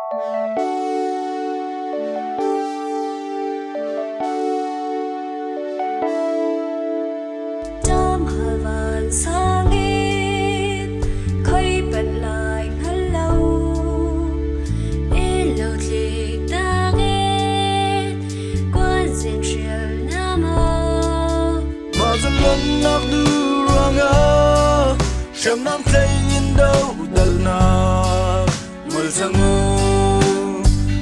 Mah zalonnak duh ruangah hriamnam hlei in dohdalnak ngol cang u,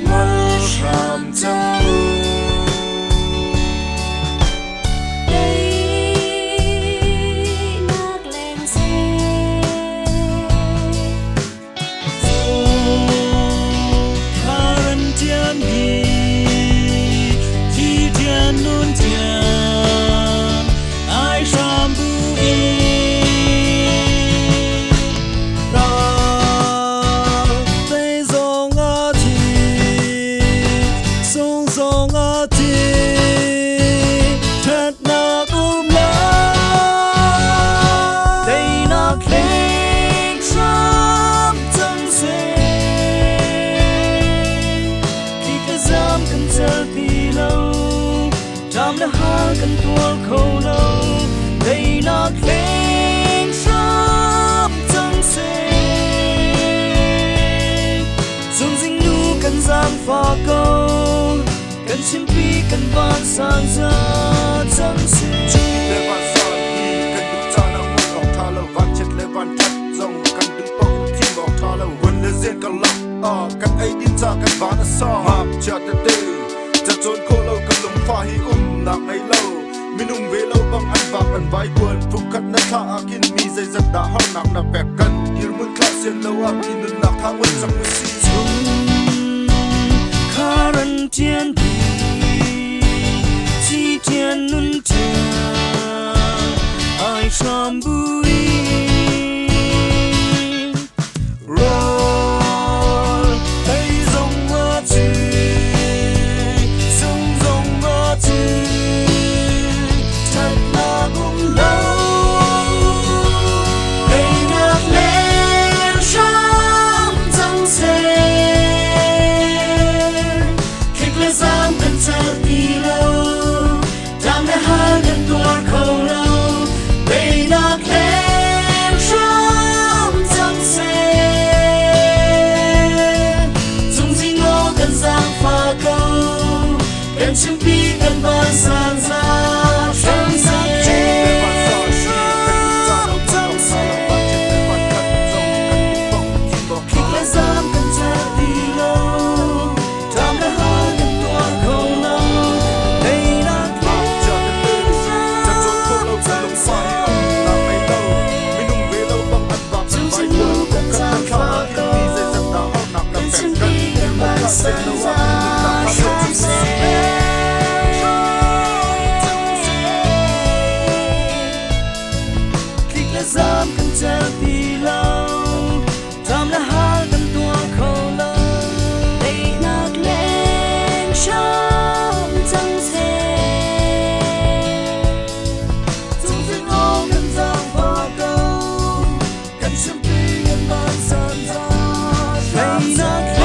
ngol hram cang u. Thatnak um lo Teinak hleng hram cang seh Tlik le zam kan cer ti lo Ṭam le hal kan tuar kho lo Teinak hleng hram cang seh Zungzing nu kan zaangfah ko Kan chimpi kan van sang za cang seh Chimpi le vansan hi kan duh caan ah hmuh awk ṭha lo vanchiat le vanṭhat zong kan duh paoh in thim awk ṭha lo vun le zen karlak ah kan eidin ca kan van a sa ngakchia tete cacawn khawh lo kan lungfah hi umnak ngei lo minung ve lo bang an vak an vai kuan fukhat na thla ah khin mi zeizat dah harnak na pek kan dirhmun thlah sian lo ah mi nunnak tha ngol cang usih. Kharan tian bi chi tian nun tian ai sham bui Rawl ei zong a ci, sung zong a ci, ṭhatnak um lo. Teinak leng hram cang seh Tlik le zaam kan cal ti lo Ṭam le hal kan tuar kho lo Teinak leng hram cang seh Cungzing aw kan zaangfah ko Kan chimpi kan van san za hram seh Tlik le zaam kan cal ti lo Ṭam le hal kan tuar kho lo Teinak leng hram cang seh Cungzing aw kan zaangfah ko Kan chimpi kan van san za hram seh Tlik le zaam kan cal ti lo Ṭam le hal kan tuar kho lo Teinak leng hram cang seh. Cungzing aw kan zaangfah ko Kan chimpi kan van san za hram seh.